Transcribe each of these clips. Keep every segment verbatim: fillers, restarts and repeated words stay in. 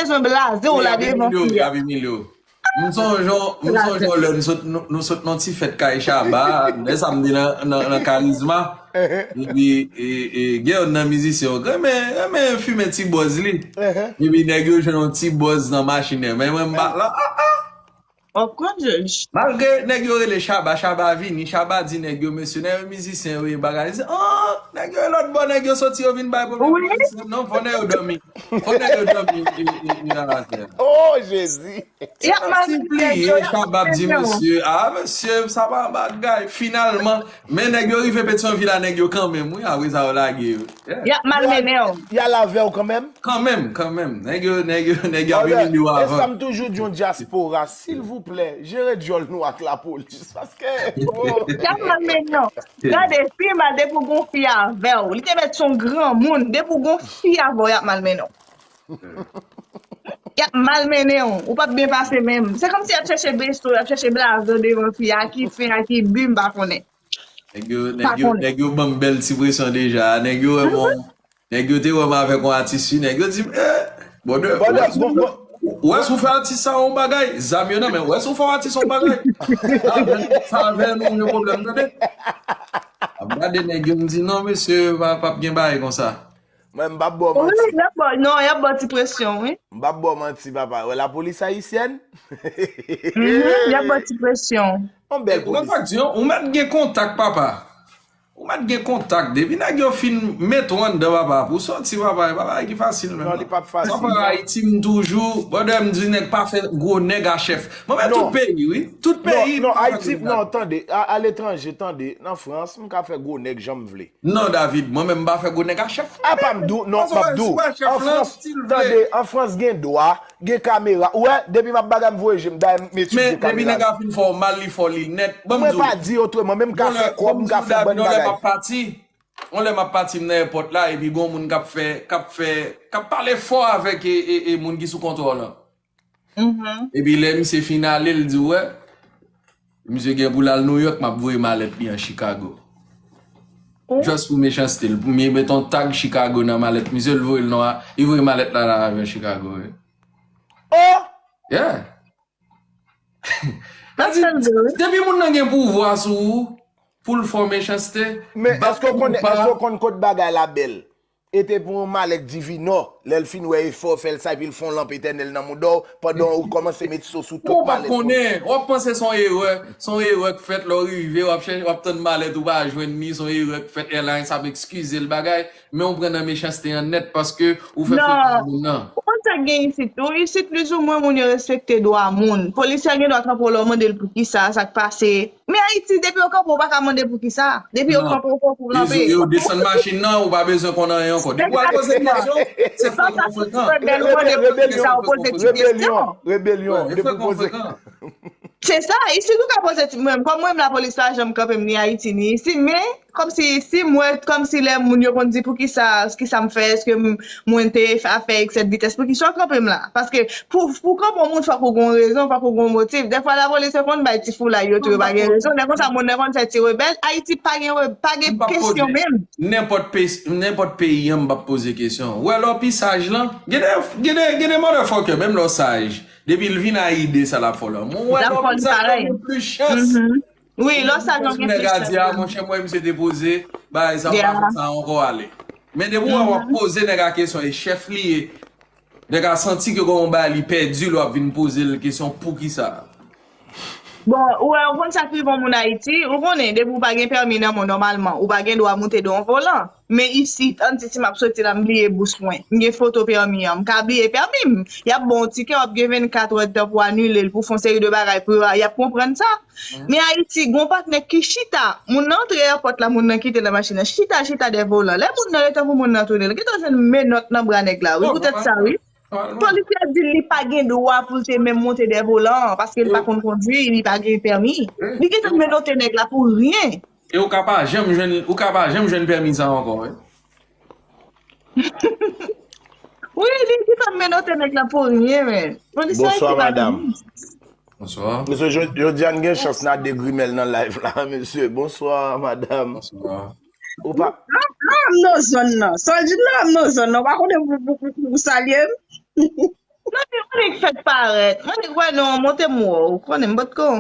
bezwen blaze w la devan fi a. Gaby Milio. M sonje, m sonje lè nou sot, nou, nou sot nan ti fèt kay Chaba, lè samdi nan, nan, nan Karizma. Epi, e, e, gen youn nan mizisyen yo, renmen, renmen fimen ti bòz li. Epi nèg yo jwenn yon ti bòz nan machin nan. Men mwen m pa la. Ah, ah. Of course. Malgre nèg yo rele Chaba, Chaba vini, Chaba di nèg yo, mesye, nèg yo mizisyen yo ye bagay. Li di, ah, nèg yo e lòt bò, nèg yo soti, yo vin bay pwoblèm. Wi. Non, fò nèg yo dòmi. Fò nèg yo dòmi, e, e, e, a la tè. Oh, Jezi! Y ap mal pliye, Chaba ap di mesye, ah, mesye, sa pa bagay. Finalman, men nèg yo rive Petyonvil la, nèg yo kanmenm, wi, apre sa, yo lage yo. Yeah. Y ap malmennen w. Y al avè w kanmenm? Kanmenm, kanmenm. Nèg yo, nèg yo, nèg yo ap vini yo avan. E sa m toujou di yon dyaspora, silvouplè, jere djòl nou ak lapolis, paske, oh. Y ap malmennen w. Gade, pi mal depi w gon fi avè w. Li te mèt se yon granmoun, depi w gon fi avè w, y ap malmennen w. Y ap malmennen w. Ou p ap byen pase menm. Se kòmsi y ap chèche beso, y ap chèche blaze w devan fi a, ki fen a, ki bi, m pa konnen. Nèg yo, nèg yo, nèg yo ban m bèl ti presyon deja. Nèg yo wè m, nèg yo te wè m avèk yon atis fi, nèg yo di m, eh, bòdè, ou wè si w fè atis sa yon bagay, zam yo nan men, ou wè si w fè yon atis yon bagay. Sa avè, sa avè nou gen pwoblèm, tande. Ap gade nèg yo, m di, non, mesye, pa, p ap gen bagay konsa. Mwen, m p ap ba w manti. Wi, y ap ba, non, y ap ba w ti presyon, wi. M p ap ba w manti, papa. Wè lapolis ayisyèn? Mhm, y ap ba w ti presyon. Yon bèl polis. Ou mèt gen kontak, papa. Ou mèt gen kontak. Depi nèg yo fin mete w anndan, papa, pou soti, papa, e pa bagay ki fasil menm, non. Non, li p ap fasil, non. Papa, Ayiti, m toujou, bòdè, m di nèg pa fè gwo nèg a chèf. Mwen, men tout peyi, wi. Tout peyi, non, non, Ayiti, non, tande, a, aletranje, tande, nan Frans, m ka fè gwo nèg jan m vle. Non, David, mwen menm m pa fè gwo nèg a chèf. A pa m di w, non, m ap di w. An Frans, tande, an Frans gen dwa, gen kamera. Ou wè, depi m ap bagay m voye je m, dayè m etidye kamera. Men depi nèg la fin fè w mal, li fè w li nèt. Ban m di w. Mwen pa di otreman, men m ka fè kòb, m ka fè bann bagay. Yon lè m ap pati, yon lè m ap pati, m nan èpòt la, epi gon moun k ap fè, k ap fè, k ap pale fò avèk e, e, e moun ki sou kontwòl lan. Mhm. Epi lè misye fin ale, l di, wè, misye gen pou l al Nouyòk, m ap voye malèt li an Chicago. Oh. Just pou mechanste l. Pou m met yon tag Chicago nan malèt misye, l voye l nan, li voye malèt la nan avyon Chicago, wi. Oh! Yeah. Sa di, depi moun nan gen pouvwa sou ou, pou l fè w mechanste, men èske w konn, èske w konn kot bagay la bèl? E te pou yon malèt Divinò, lè l fin wè efò w fè l sa, epi l fè yon lanp etènèl nan mouda w, pandan w kòmanse met so sou tout malèt moun. Ou p ap konnen, w ap panse se yon erè, se yon erè k fèt, lè w rive, w ap chèche, w ap tann malèt ou pa jwenn li, se yon erè k fèt, airlines ap eskize l bagay, men w pran nan mechanste an nèt paske ou fè frekans moun nan. Ou konn sa k gen isit tou? Isit, plizoumwen, moun yo respekte dwa moun. Polisye a gen dwa kanpe w la, w mande l poukisa, sa k pase. Men Ayiti, depi yo kanpe w, ou pa ka mande poukisa. Depi yo kanpe w, fòk ou kanpe. Yo desann machin nan, ou pa bezwen konn anyen ankò. Depi w al poze kesyon, se frekan, frekan. Rebelyon, rebelyon, rebelyon, depi w poze. Se sa, isit ou ka poze ti, mwen, kòm mwen, lapolis pa janm kanpe m ni Ayiti, ni isit, men kòmsi, si m wè, kòmsi lè moun yo konn di poukisa, kisa m fè, èske m, mwen te f-, a fè eksè de vitès, poukisa w kanpe m la? Paske pou, pou kanpe yon moun, fòk ou gen yon rezon, fòk ou gen yon motif. Dèfwa, lapolis yo konn bay ti foulay yo tou, yo pa gen rezon. Lè konsa, moun nan konn fè ti rebèl. Ayiti pa gen re-, pa gen kesyon menm. Nenpòt peyi, nenpòt peyi an, m p ap poze kesyon. Ou wè lè w pi saj lan, gen de, gen de, gen de motherfucker, menm lè w saj, depi l vin a ide sa l ap fè w la. Mwen wè lè w pi saj lan, gen plis chans. Wi, lè w saj lan gen plis chans. Nèg a di, a, monchè, mwen, misye te poze, bagay sa, ou pa fè sa ankò, ale. Men depi w wè w ap poze nèg a kesyon, e chèf li ye, nèg a santi ke gon bagay li pèdi, l w ap vin poze l kesyon, poukisa? Bon, ou wè, ou konn sa k rive yon moun Ayiti, ou konnen, depi w pa gen pèmi nan men w, nòmalman, ou pa gen dwa moute de yon volan. Men isit, ann di si m ap soti la, m bliye bous mwen. M gen foto pèmi an, m ka bliye pèmi m. Y ap ba w yon tikè, w ap gen vennkat èdtan pou anile l, pou fè yon seri de bagay pou yo, y ap konprann sa. Men Ayiti, gon patnè ki chita. Moun nan antre èpòt la, moun nan kite nan machin nan. Chita, chita dèyè volan. Lè moun nan, letan pou moun nan tounen, l gentan jwenn menòt nan bra nèg la, wi, poutèt sa, wi. Polisye a di l li pa gen dwa pou l te menm monte dèyè volan an, paske l pa konn kondui, li pa gen pèmi. Li gentan menote nèg la pou ryen. E ou ka pa janm jwenn, ou ka pa janm jwenn pèmi sa ankò, wi. Wi, li gentan menote nèg la pou ryen, men. Polisye a di pa gen. Bonswa, madanm. Bonswa. Mesye, jodi a n gen chans n a de grimèl nan live la, mesye. Bonswa, madanm. Bonswa. Ou pa. Lòm nan zòn nan. Sòl di lòm nan zòn nan. Ou pa konnen pou, pou, pou, pou salye m? fèk parèt. Mwen di, wè non, monte m wè w. Konnen m potko.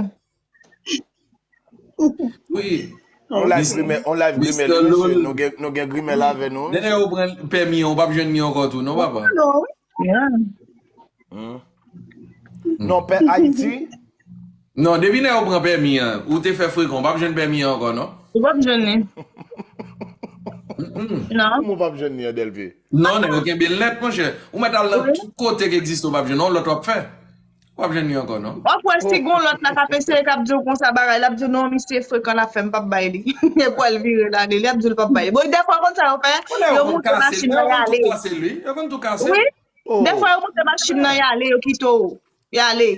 Wi. On live grimè, on live grimè, mesye. Nou gen, nou gen grimè la avè nou. Depi yo pran pèmi an, ou p ap jwenn li ankò tou, non, papa? Non. Yeah. Hmm. Non, pè Ayiti. Non, depi lè yo pran pèmi an, ou te fè frekan, ou p ap jwenn pèmi an ankò, non? Ou p ap jwenn li. Mm-mm. Non. Kòman ou p ap jwenn li an, Delve? Non, nèg yo kenbe l nèt, monchè. Ou mèt al nan Wi. Tout kote k egziste, ou p ap jwenn, yon lòt w ap fè. Ou p ap jwenn li ankò, non? W ap wè si Oh. gon lòt la k ap eseye k ap di w konsa bagay, l ap di w non, misye frekan, l ap fè, m p ap bay li. Epi w al vire l ale, li ap di w l p ap bay li. Bon, dèfwa konn sa yo fè, Kounye a yo yo konn moute kase l, machin yo nan, y konn ale. tou kase l, wi. Yo konn tou kase l. Wi, Oh. dèfwa yo moute machin nan, y ale, yo kite w. Y ale.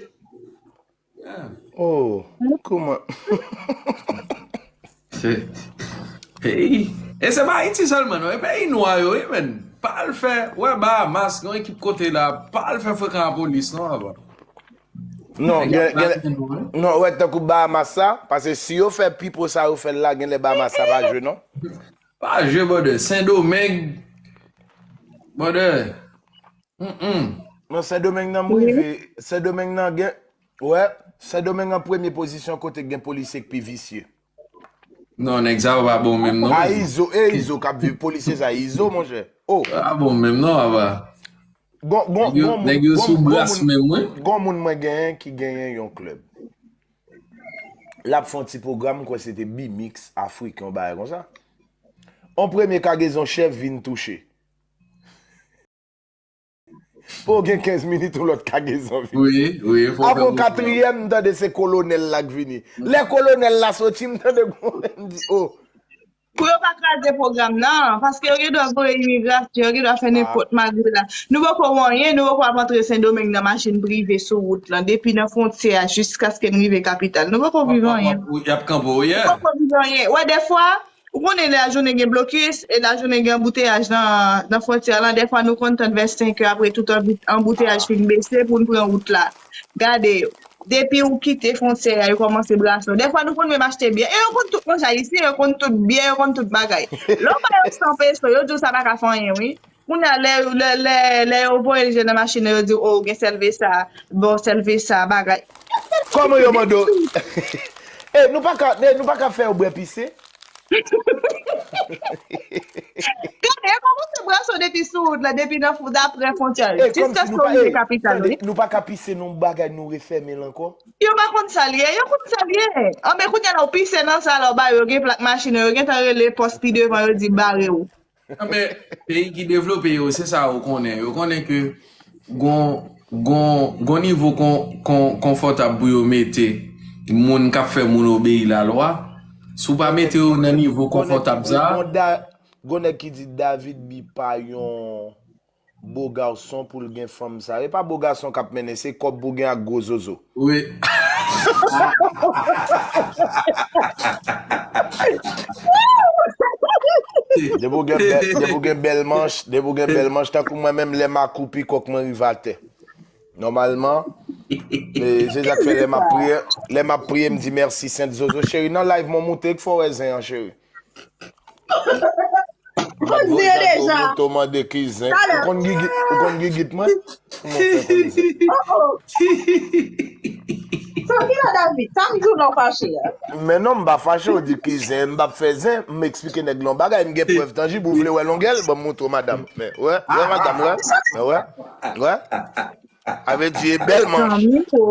Yeah. Oh. Kòman? Peyi. E se pa Ayiti sèlman, non. E peyi nwa yo, wi, men. Pa al fè, wè, Bahamas, yon ekip kote la, pa al fè frekan a polis, non, avan. Non, Nèg gen, ap gen, lage nou, wi. Non, wè, tankou Bahamas sa, paske si yo fè pi pwo sa yo fè l la, gen lè Bahamas sa pa jwe, non? Pa jwe, brother. Sendomeng, brother. Mm-mm. Non, Sendomeng nan m rive, Sendomeng nan gen, wè, Sendomeng an premye pozisyon kote gen polisye k pi visye. Non, nèg sa yo pa bon menm, non. A Izo, e Izo k ap viv polisye sa, Izo, monchè. Oh, Pa bon menm, non, papa. gon, gon, Nèg yo, gon moun, nèg yo gon, sou gon bras moun, menm, wi. Gon moun mwen genyen ki genyen yon klèb. L ap fè yon ti pwogram, m kwè se te B-Mix Afrik, yon bagay konsa. On premye kagezon chèf vin touche. Po gen kenz minit, yon lòt kagezon vini. Wi, wi, fò Apre fè yon katriyèm, m tande se kolonèl la k vini. Lè kolonèl la soti, m tande gon, m di, oh. Pou yo pa kraze pwogram nan, paske yo gen dwa voye imigrasyon, yo gen dwa fè nenpòt magri la. Nou poko wè anyen, nou poko ap antre Sendomeng nan machin prive sou wout lan, depi nan fwontyè a jiskaske n rive kapital. Nou poko viv anyen. Y ap kanpe w, yeah. Nou poko viv anyen. Wè, dèfwa, ou konnen lajounen gen blokis, e lajounen gen anbouteyaj nan, nan fwontyè lan. Dèfwa, nou konn tann vè senk è apre tout anbi-, anbouteyaj fin bese pou n pran wout la. Gade, depi ou kite fwontyè a, yo kòmanse brase w. Dèfwa, nou konn menm achte byè. E yo konn tout manje ayisyen, yo konn tout byè, yo konn tout bagay. Lè w ba yo san peso, yo di w sa pa ka fè anyen, wi. Kounye a, lè, lè, lè, lè yo voye l je nan machin nan, yo di w, oh, gen sèlvesa, bon, sèlvesa, bagay. Kòman yo mande w? E, nou pa ka, e, nou pa ka fè yo bwè pise? Gade, yo kòmanse brase w depi sou wout la, depi nan fou, dapre fwontyè. E, kòmsi Jiskaske nou w pa, rive e, kapital, tande, wi. Nou pa ka pise nan yon bagay, nou refèmen l ankò? Yo pa konn sa l ye, yo konn sa l ye. Anben, kounye a la, w pise nan sa la, w ba yo, gen plak machin yo, yo gentan rele pòs pi devan, yo di bare w. Anben, peyi ki devlope yo, se sa yo konnen. Yo konnen ke gon, gon, gon nivo kon, kon, konfòtab pou yo mete moun k ap fè moun obeyi lalwa. Si w pa mete yo nan nivo konfòtab sa, Gon da-, gon nèg ki di David Bi pa yon bo gason pou l gen fanm sa. E pa bo gason k ap mennen, se kòb pou gen ak gwo zozo. Wi. Depi w gen bèl, depi w gen bèl manch, depi w gen bèl manch, tankou mwen menm, lè m akoupi, kòk mwen rive atè. Nòmalman, e, se sa k fè lè m ap priye, lè m ap priye, m di mèsi Sent Zozo. Cheri, nan live mwen moute, k fè w wè zen an, cheri. Ou konn di yo deja. Moto mande ki zen. Talè. Ou konn gigit, ou konn gigit mwen? Kòman w fè konn zen? Oh, oh. Sa ki la, David? Sa m di w lè w fache a? Men non, m pa fache, ou di ki zen, m p ap fè zen, m eksplike nèg la yon bagay, m gen prèv tanjib, ou vle wè longè l, ban m montre w madanm. Men, wè, wè madanm, wè, wè, wè. A vle di, e bèl manch,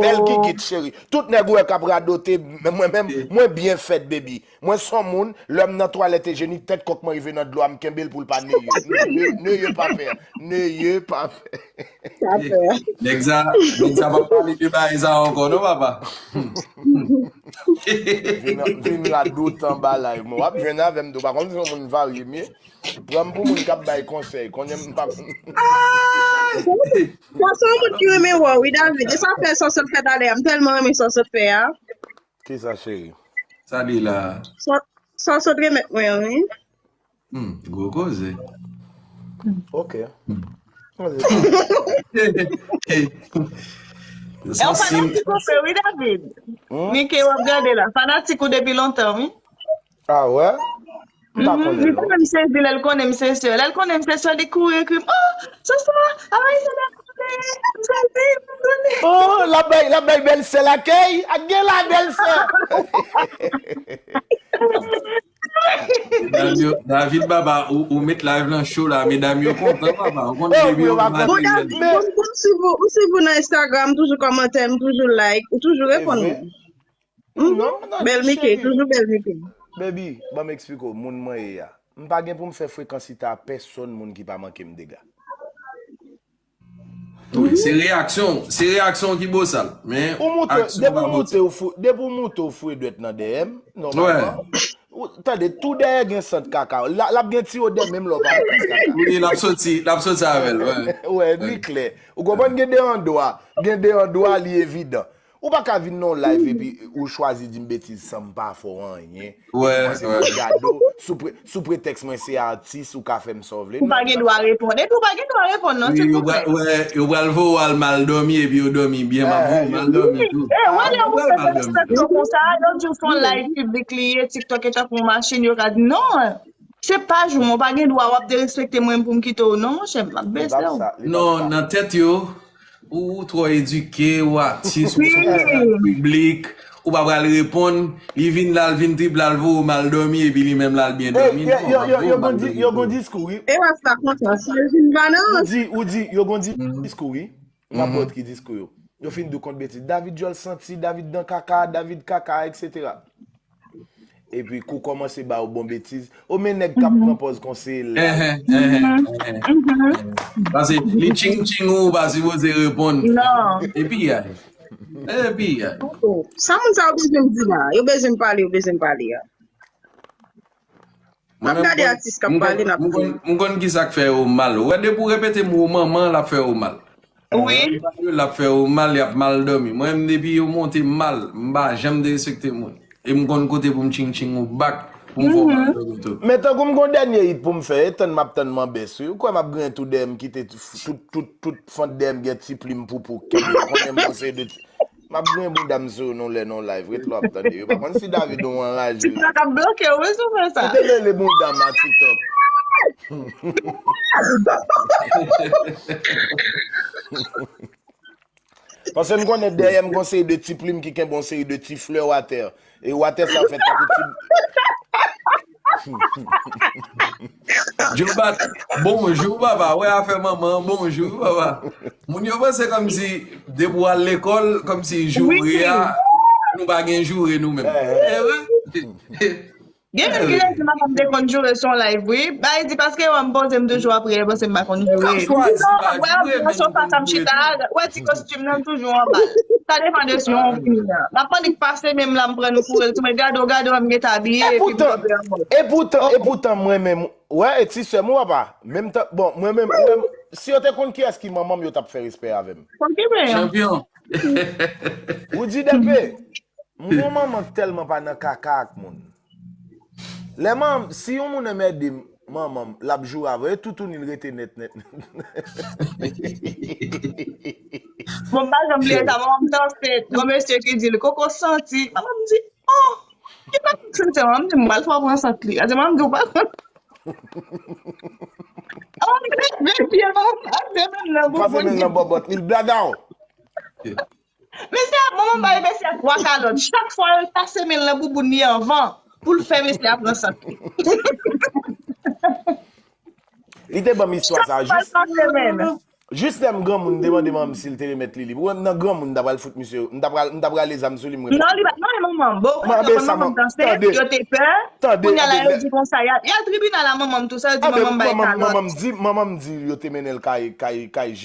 bèl gigit, cheri. Tout nèg ou wè k ap radote, men mwen menm, mwen byen fèt, baby. Mwen s on moun, lè m nan twalèt ijyenik, tèt kòk mwen rive nan dlo a, m kenbe l pou l pa neye. Ne, ne, n'ayez pas peur. N'ayez pas peur. Nèg sa, nèg sa pa pale de bagay sa ankò, non, papa? Vin, vin radote anba live mwen. W ap jwenn avè m tou. Pa konn si yon moun varye m ye. Pran m pou moun k ap bay konsèy. Konnen m pa konn. Sa se yon moun ki renmen wè w, wi, David. E sa fè sa w sot fè talè a. M tèlman renmen sa w sot fè a. Kisa, cheri? Sa li la. Sa, sa w sot remèt mwen an, wi. Hmm, gwo koze. Ok. E w fanatik ou vre, wi, David. Mike, w ap gade la. Fanatik ou depi lontan, wi. Ah, wè? M pa Mhm, konnen, li non. Konnen m se vi, lè l konnen m se sè. Lè l konnen m se sè, li kouri ekri m, oh, Soso, a Ayisyen ap konnen, m sezi, m konnen. Oh, l ap bay, l ap bay bèlsè lakèy. Ak gen la bèlsè. Medam yo, David Baba, ou, ou met live lan cho la, medam yo kontan, papa. Ou konn depi yo pa kontan. Bon, David, m, m swiv ou, m swiv ou nan Instagram, toujou kòmante, m toujou like, ou toujou reponn mwen. Non, non, bèl Mickey, toujou bèl Mickey. Baby, ban m eksplike w, moun mwen ye a. M pa gen pou m fè frekansita a pèsonn moun ki pa manke m dega. Wi, se reyaksyon, se reyaksyon ki bosal. Men ou moute, aksyon depi pa ou moute bosal. Ou fou, depi ou moute ou fou dwèt nan D M, nòmalman. Ou, tande, tou dèyè gen sant kaka. La, l ap gen ti odè menm lè w pa met sant kaka. Wi, l ap soti, l ap soti avè l, wè. Wè, li klè. Ou konprann gen de andwa, gen de andwa li evidan. Ou pa ka vin nan yon live epi ou chwazi di m betiz san m pa fè w anyen. Wè, wè. Ou kòmanse gade w sou pre-, sou pretèks mwen se atis, ou ka fè m sa w vle. Ou pa gen dwa reponn. Epi ou pa gen dwa reponn, non, wi, yo pral, wè, yo pral voye w al mal dòmi epi yo dòmi byen, m ap voye w mal dòmi tou. Eh, wè, lè moun derespekte w konsa, yo di w se yon live piblik li ye, TikTok e tankou yon machin, yo ka di, non, se paj ou, mwen pa gen dwa w ap derespekte mwen pou m kite w, non, monchè, m ap bese w. Non, nan tèt yo, ou twò edike, ou atis, ou se yon pèsonaj piblik, ou pa pral reponn, li vin la, l vin trip la, l voye w mal dòmi, epi li menm la, l byen dòmi. Yo gon diskou, wi. E rasta konsa, si yo vin ba nan. Ou di, ou di, yo gon diskou, wi. M ap ba w ki diskou yo. Yo fin di w kont betiz. David djòl santi, David dan kaka, David kaka, etsetera. Epi kou kòmanse ba yo bon betiz. O men nèg k ap pran pòz konseye l la. Paske li tching tching ou pa sipoze reponn. Non. Epi ay. Epi ay. Sa moun sa yo bezwen m di la? Yo bezwen m pale, yo bezwen m pale a. M ap gade atis k ap pale, m ap konn, m konn ki sa k fè yo mal. Ou wè depi w repete mo manman, l ap fè yo mal. Wi. L ap fè yo mal, y ap mal dòmi. Mwen menm depi yo monte m mal, m pa janm derespekte moun. E m konn kote pou m tching tching ou bak, pou m fè w mal dòmi tou. Men tankou m gon dènye hit pou m fè, e tann m ap tann m an bès wi. Ou kwè m ap griyen tou dèyè m kite tout, tout, tout fant dèyè m gen ti plim poupou kenbe, konnen m gon seri de ti M ap griyen bounda m sou nou lè nou live, ret la w ap tande. Yo pa konn si David ou anraje. TikTok ap bloke w, wi, si w fè sa. Ou te rele bounda m a TikTok. Paske m konnen dèyè m gon seri de ti plim ki kenbe yon seri de ti flè atè. E watè sa fè tankou ti Jobat, bonjou papa. Wè afè manman an, bonjou papa. Moun yo panse kòmsi depi w al lekòl, kòmsi joure a, nou pa gen joure nou menm. E vre? Gen moun ki rele manman m te konn joure sou yon live wi. Bagay di paske wè m poze m toujou ap ri, yo panse m pa konn joure. Ou ka chwazi pa joure, men ou konn joure tou. Wè ti kostim nan toujou anba. Sa depann de si yon vini an. M ap annik pase men m la, m pran nou kouri l sou mwen, gade w, gade w, m gentan abiye epi m kanpe anmò. E poutan, e poutan mwen menm, wè, e ti sè m ou papa, menm tan, bon, mwen menm, mwen, si yo te konn kiyès ki manman m, yo t ap fè respè avè m. Konn ki men an. Chanpyon. Ou di dèpe, m gon manman k tèlman pa nan kaka ak moun. Lè manm, si yon moun enmède manman m, l ap joure avè w, e toutouni l rete nèt nèt. Bon, m pa janm bliye sa, manman m danse, yon mesye ki di l, koko santi. Manman m di, oh, ki pa santi, manman m di, m pral fè w pran sant li. Ase manman m di, ou pa konn. Manman m leve pye l, manman m pase men l nan bouboun li. Pase men l nan bòbòt li, l bladaw. Mesye a, manman m bay mesye a twa kalòt. Chak fwa yo pase men l nan bouboun li anvan pou l fè mesye a pran sant li. Li te ban m istwa sa a jis. Chak fwa l pase men l. Jis lè m granmoun, m te mande manman m si l te remèt li li. Ou wè m nan granmoun, m ta pral fout misye, m ta pral, m ta pral rale zam sou li, m remèt li. Non, li pa, non, e manman m. Bon, okontrè, manman m danse, yo te pè. Kounye a la, yo di konsa, y al, y al tribinal a manman m tou sa, yo di manman m bay kalòt. Manman m di, manman m di yo te mennen l kay, kay, kay